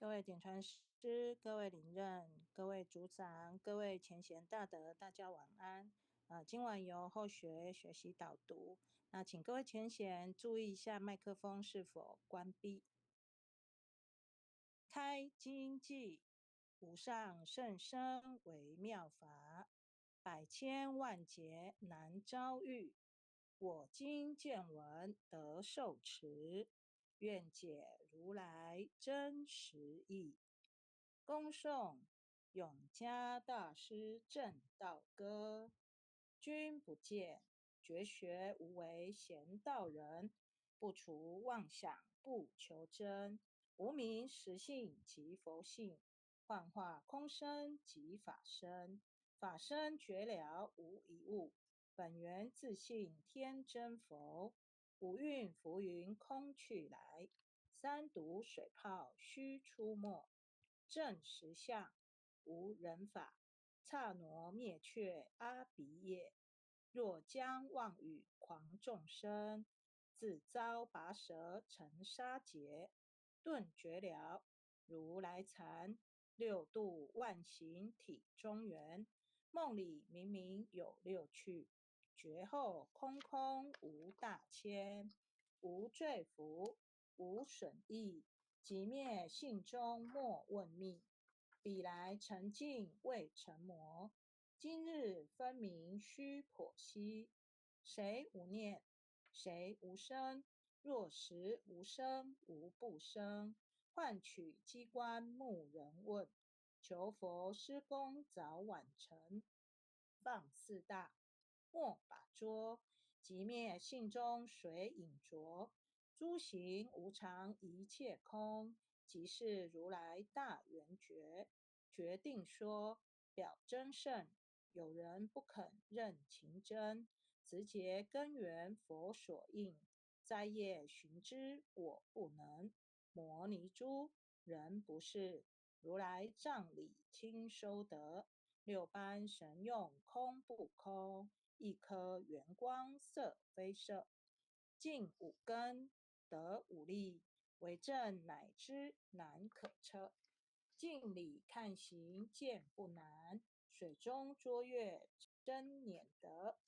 各位點傳師、各位領任、各位組長、各位前賢大德，大家晚安。啊，今晚由後學學習導讀。那請各位前賢注意一下麥克風是否關閉。開經偈，無上甚深微妙法，百千萬劫難遭遇。我今見聞得受持，願解如來真實義。恭誦永嘉大師證道歌。君不見，絕學無為閒道人，不除妄想不求真，無明實性即佛性，幻化空身即法身，法身絕了無一物，本源自性天真佛。五蘊浮雲空去來，三毒水泡須出沒，證實相無人法，剎那滅卻阿鼻業。若將妄語誑眾生，自遭拔舌成沙劫。頓覺了如來禪，六度萬行體中圓。夢裡明明有六趣。覺後空空無大千，無罪福，無損益，寂滅性中莫問覓。彼來塵境未成魔，今日分明須剖析。誰無念？誰無生？若實無生，無不生。幻取機關木人問，求佛施功早晚成。放四大。莫把捉，寂滅性中隨影著，諸行無常一切空，即是如來大圓覺。決定說表真聖，有人不肯認情真，直結根源佛所應，齋夜尋之我不能。摩尼珠人不是如來藏裡聽收得，六般神用空不空？一顆圓光色非色，淨五根得五力，為證乃知難可測。鏡裡看形見不難，水中捉月真免得。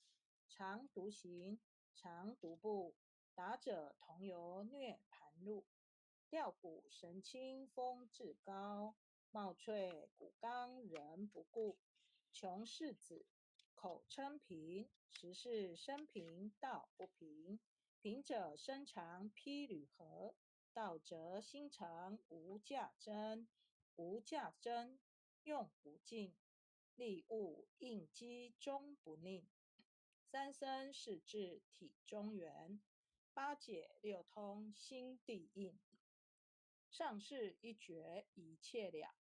常獨行，常獨步，達者同遊涅槃路。吊古神清風自高，貌萃骨剛人不顧。窮世子口稱貧，實是身貧道不貧。貧者身長披縷荷，道則心長無價針。無價針用不盡，利物應機終不佞。三生四智體中圓，八解六通心地印。上士一覺一切了，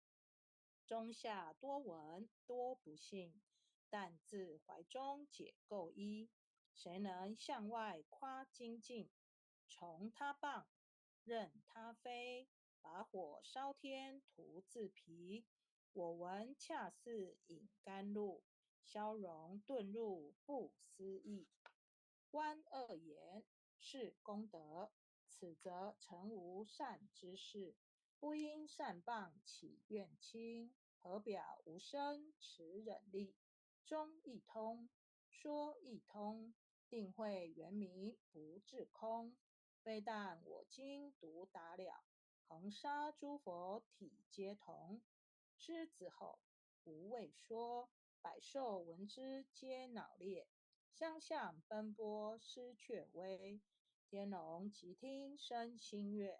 中下多聞多不信。但自懷中解構一，誰能向外誇精進？從他謗，任他非，把火燒天徒自疲。我聞恰似飲甘露，消融頓入不思議。觀惡言是功德，此則誠無善知識。不因善謗起怨親，何表無生持忍力？中一通，說一通，定慧圓明不自空。非但我今獨達了，恆沙諸佛體皆同。獅子吼，無畏說，百獸聞之皆惱裂，相向奔波失卻威。天龍即聽生心悅，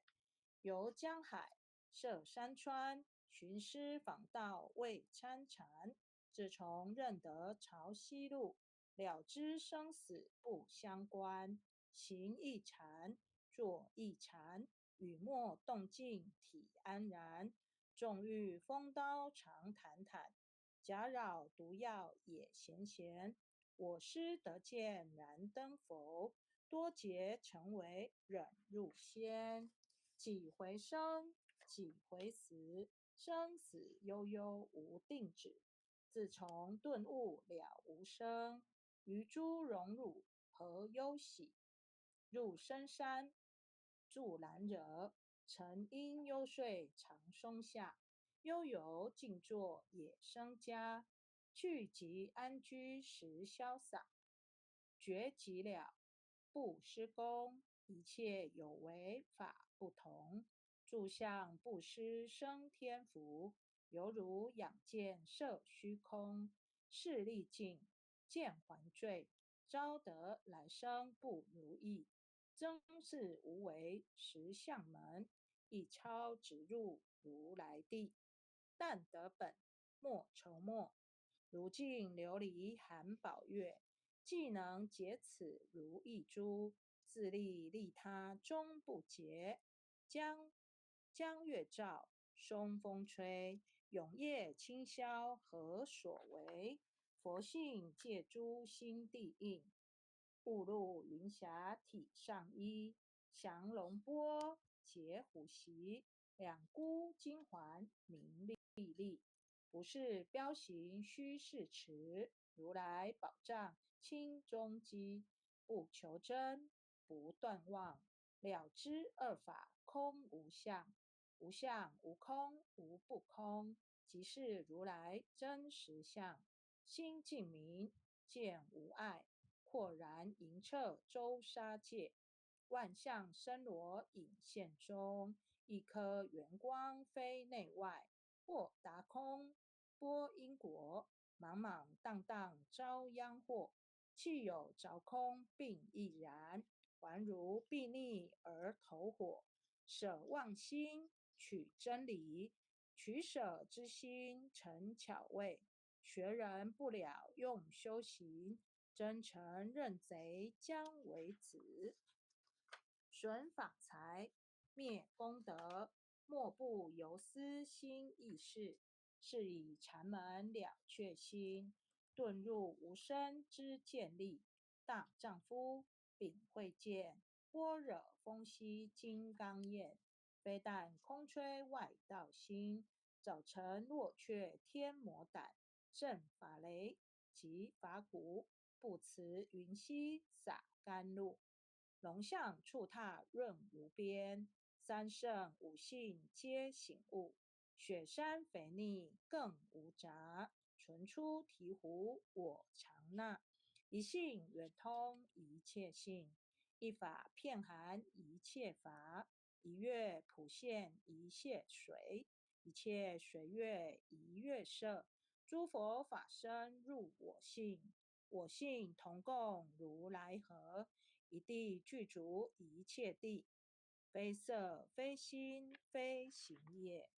遊江海，涉山川，尋師訪道為參禪。自從認得潮汐路，了知生死不相關。行一禪，坐一禪，語默動靜體安然。縱遇風刀常坦坦，夾擾毒藥也閒閒。我師得見燃燈佛，多劫成為忍辱仙。幾回生，幾回死，生死悠悠無定止。自從頓悟了無生，於諸榮辱何憂喜？入深山，住蘭若，成因幽睡长松下，悠游静坐野僧家，去即安居实潇洒。觉寂了，不施功，一切有为法不同。住相布施生天福，犹如仰见色虚空，势力尽，见还罪，招得来生不如意。真是无为实相门，一超直入如来地。但得本，莫愁末。如镜琉璃含宝月，既能解此如意珠，自利利他终不竭。江江月照，松风吹，永夜清宵何所为？佛性借诸心地印，误入云霞体上衣，降龙波，解虎席，两孤金环名利利，不是标行须是持，如来宝藏清中机，不求真，不断妄，了知二法空无相，无相无空无不空，即是如来真实相。心净明，见无碍，豁然莹彻周沙界，万象森罗隐现中，一颗圆光非内外，豁达空，拨因果，莽莽荡荡遭殃祸，气有凿空并亦然，还如睥睨而投火，舍妄心取真理，取舍之心成巧位。学人不了用修行，真诚认贼将为子，损法财，灭功德，莫不由思心意识。是以禅门了却心，顿入无生之见力。大丈夫秉慧见，般若风息金刚焰，非但空吹外道心，早晨落却天魔胆。震法雷，击法鼓，不辞云溪洒甘露，龙象触踏润无边，三圣五性皆醒悟，雪山肥腻更无杂，纯出醍醐我常纳，一性圆通一切性，一法遍含一切法，一月普现一切水，一切水月一月色。诸佛法身入我性，我性同共如来合，一地具足一切地，非色非心非形业。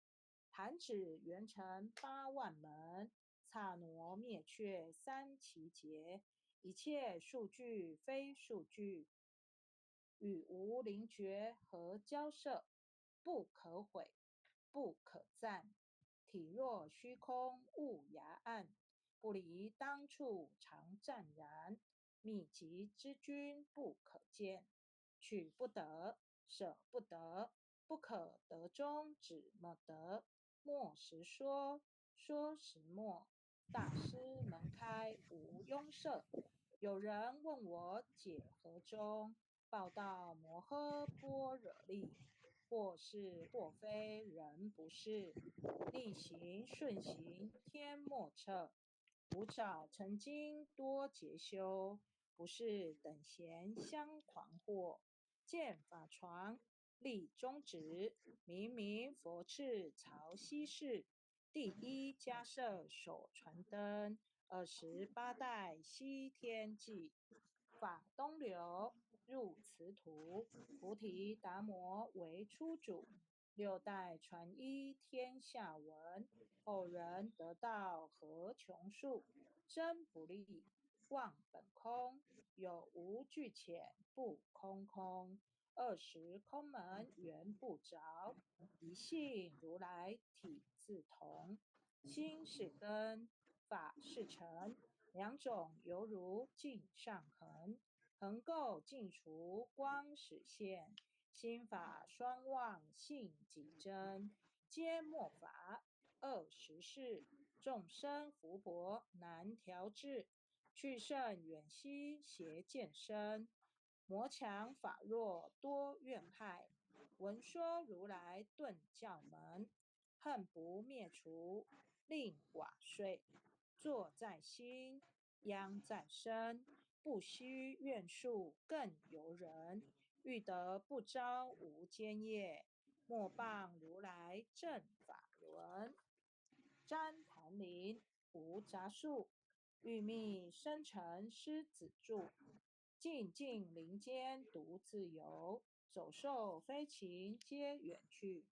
弹指圆成8万门，刹那灭却三期劫，一切数据非数据，与无灵觉何交涉？不可毁，不可赞。体若虚空无涯岸，不离当处常湛然。密集之君不可见，取不得，舍不得，不可得中止么得？莫实说，说实莫。大师门开无庸舍。有人问我解何中，报道摩诃般若力。或是或非人不是，逆行顺行天莫测。吾早曾经多劫修，不是等闲相狂惑。见法床立宗旨，明明佛敕曹溪寺，第一迦叶手传灯，28代西天记，法东流。入此土，菩提达摩为初祖，六代传一天下闻，后人得道何穷数？真不立，妄本空，有无俱浅不空空，二十空门缘不着，一性如来体自同，心是根，法是尘，两种犹如镜上痕。横垢尽除光始现，心法双忘性即真，皆末法。二十世众生福薄难调治，去圣远兮邪见身，魔强法弱多怨害，闻说如来顿教门，恨不灭除令瓦碎。作在心，殃在身，不须怨恕更由人。欲得不招无间业，莫谤如来正法轮。旃檀林无杂树，欲觅生成狮子住。静静林间独自游，走兽飞禽皆远去。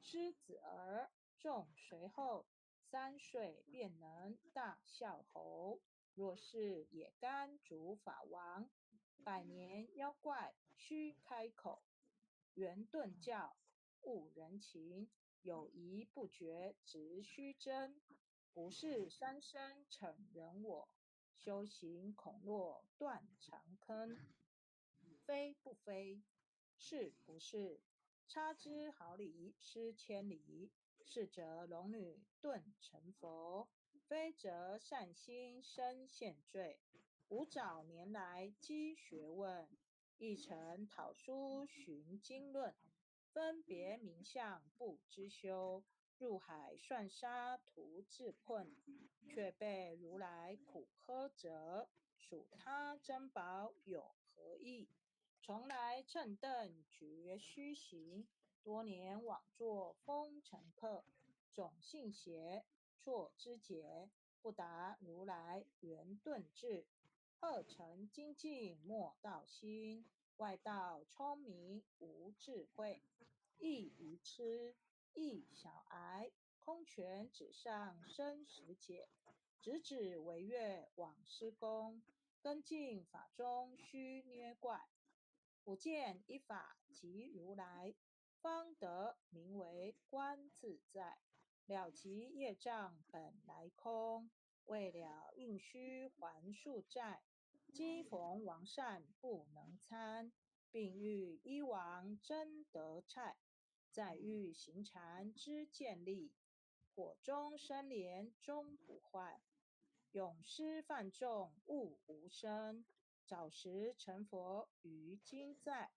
狮子儿众随后，3岁便能大笑吼。若是野干主法王，百年妖怪须开口。圆顿教悟人情，有疑不决直须真。不是三生成人我，修行恐落断肠坑。非不非，是不是？差之毫厘，失千里。是则龙女顿成佛，非则善心生现罪。吾早年来积学问，亦曾讨书寻经论，分别名相不知修。入海算沙徒自困，却被如来苦呵责。数他珍宝有何益？从来蹭蹬绝虚行，多年枉作风尘客。种性邪，错知节，不达如来圆顿智。二乘精进莫道心，外道聪明无智慧。亦愚痴，亦小癌，空拳指上生死解，直指为月往施功，根进法中须虐怪。不见一法即如来，方得名为观自在。了即业障本来空，未了应须还宿债。积逢王善不能参，并欲医王真得菜。再欲行禅知见力，火中生莲终不坏。永失犯众悟无生，早时成佛于今在。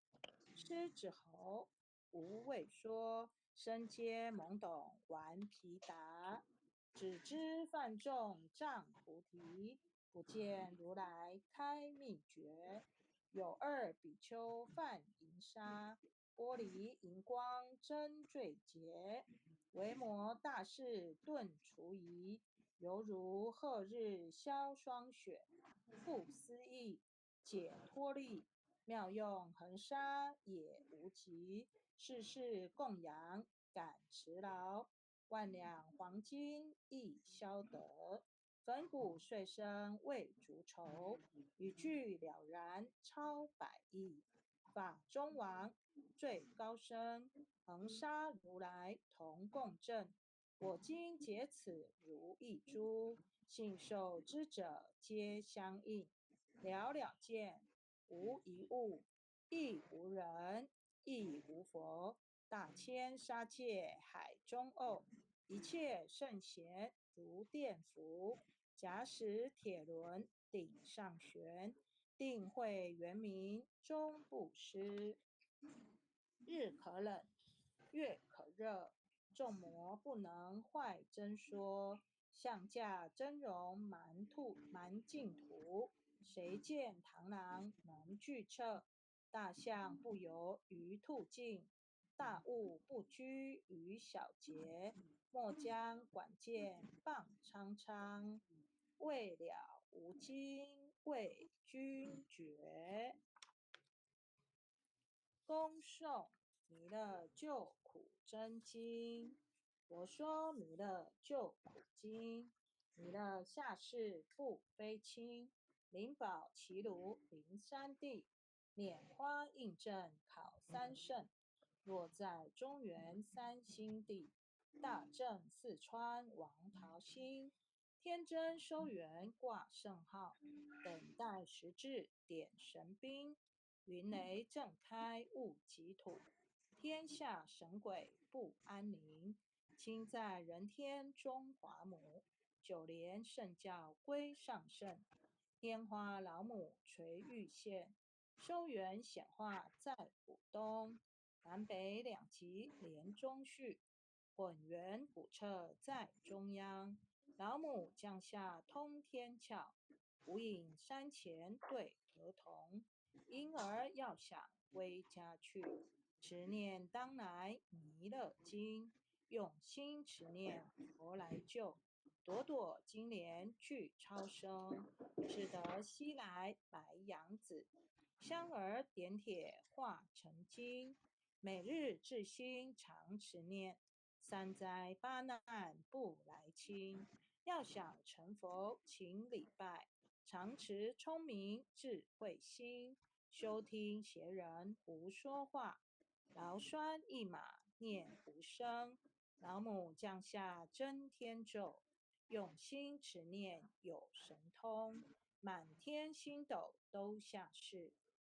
狮子吼无畏说，身皆懵懂顽皮达。只知犯众障菩提，不见如来开秘诀。有二比丘犯淫沙，玻璃荧光真罪劫。维摩大士顿除疑，犹如贺日消霜雪。不思议解脱力，妙用恒沙也无极。世世供养感持劳，万两黄金亦消得。粉骨碎身未足愁，语句了然超百亿。法中王最高深，恒沙如来同共振。我今解此如意珠，信受之者皆相应。了了见，无一物，亦无人，亦无佛。大千沙界海中沤，一切圣贤如电符。假使铁轮顶上悬，定慧圆明终不失。日可冷，月可热，众魔不能坏真说。相驾真容瞒兔瞒净土，谁见螳螂能拒彻？大象不游于兔境，大物不居于小节。莫将管见傍苍苍，未了无经为君绝。恭诵弥勒救苦真经。佛说弥勒救苦经。弥勒下世不非亲，灵宝齐鲁灵山地，拈花印证考三圣。若在中原三星地，大正四川王桃心，天真收元挂圣号，等待时至点神兵。云雷震开悟极土，天下神鬼不安宁。亲在人天中华母，九莲圣教归上圣。天花老母垂玉线，收元显化在浦东。南北两极连中续，混元古彻在中央。老母降下通天窍，无影山前对河童。婴儿要想归家去，持念当来弥勒经，用心持念佛来救。朵朵金莲具超生，只得西来白羊子。香儿点铁化成金，每日至心常持念，三灾八难不来侵。要想成佛，请礼拜，常持聪明智慧心，休听邪人胡说话。劳栓一马念无声，老母降下真天咒，用心持念有神通，满天星斗都下世，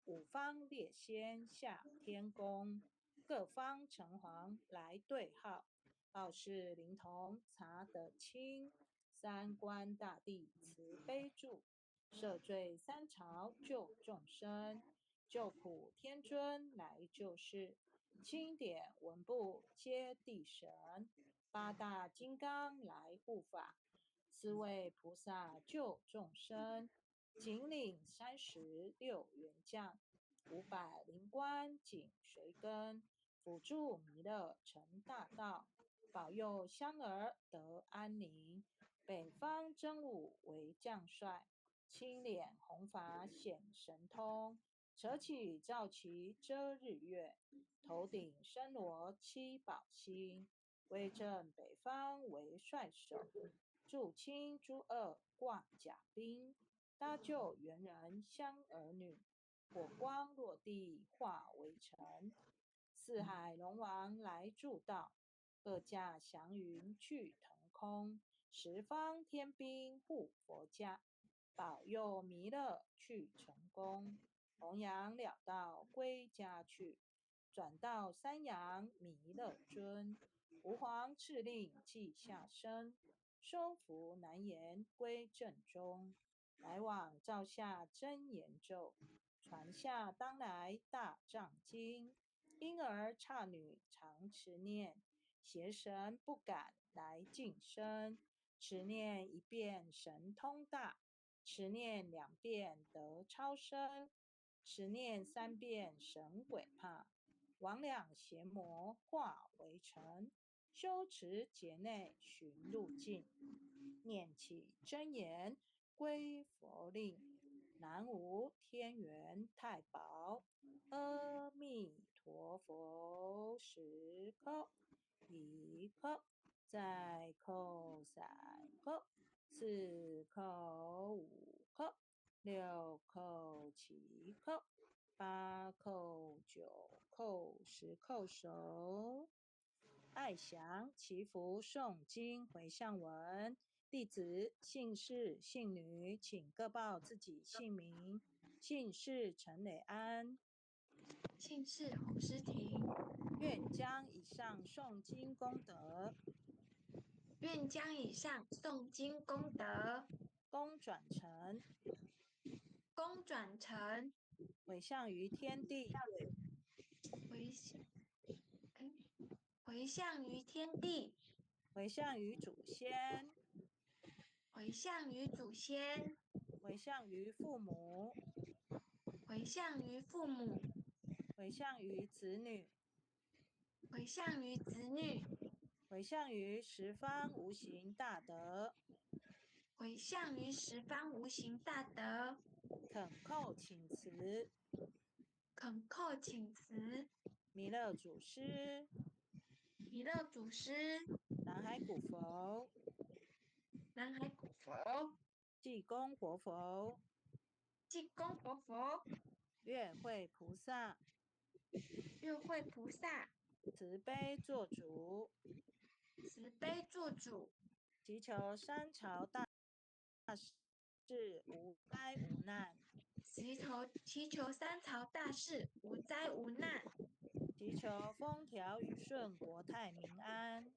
五方列仙下天宫，各方城隍来对号，报事灵童查得清，三官大帝慈悲助，赦罪三朝救众生，救苦天尊来救世，钦点文部接地神，八大金刚来护法，四位菩萨救众生，紧领36员将，500灵官紧随跟，辅助弥勒成大道，保佑香儿得安宁。北方真武为将帅，青脸红发显神通，扯起皂旗遮日月，头顶身罗七宝星，威震北方为帅首，助清诸恶挂甲兵，搭救猿人香儿女，火光落地化为尘。四海龙王来助道，各驾祥云去腾空，十方天兵护佛家，保佑弥勒去成功，弘扬了道归家去，转到三阳弥勒尊，吾皇敕令记下身，收服难言归正宗，来往造下真言咒，传下当来大藏经。婴儿刹女常持念，邪神不敢来近身。持念一遍神通大，持念两遍得超生，持念三遍神鬼怕。魍魉邪魔化为尘，修持劫内寻路径，念起真言归佛令，南无天元太保，阿弥陀佛。十叩，一叩，再叩三叩，四叩，五叩，六叩，七叩，八叩，九叩，十叩首。爱祥祈福诵经回向文，弟子姓氏姓女，请各报自己姓名。姓氏陈磊安，姓氏洪诗婷。愿将以上诵经功德，愿将以上诵经功德，功转成，功转成，回向于天地，回向于天地，回向于祖先，回向于祖先，回向于父母，回向于父母，回向于子女，回向于子女，回向于十方无形大德，回向于十方无形大德。恳叩请辞，恳叩请辞。弥勒祖师，弥勒祖师，南海古佛，南海古佛，济公活佛，济公活佛，月慧菩萨，月慧菩萨，慈悲作主，慈悲作主，祈求三朝大事无灾无难，祈求三朝大事无灾无难，祈求风调雨顺，国泰民安，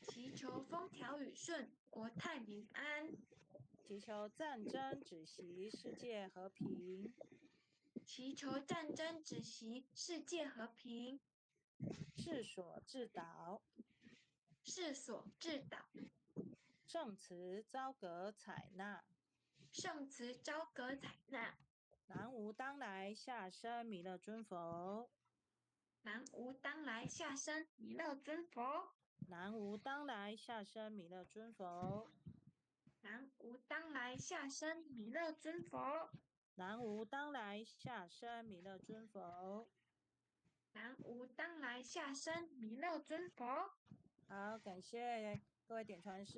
祈求风调雨顺，国泰民安，祈求战争止息，世界和平，祈求战争止息，世界和平。世所智導，世所智導，聖慈昭格採納，聖慈昭格採納。南無當來下生彌勒尊佛。南無當來下生彌勒尊佛。南無當來下生彌勒尊佛。南無當來下生彌勒尊佛。南無當來下生彌勒尊佛。南無當來下生彌勒尊佛。好，感謝各位點傳師。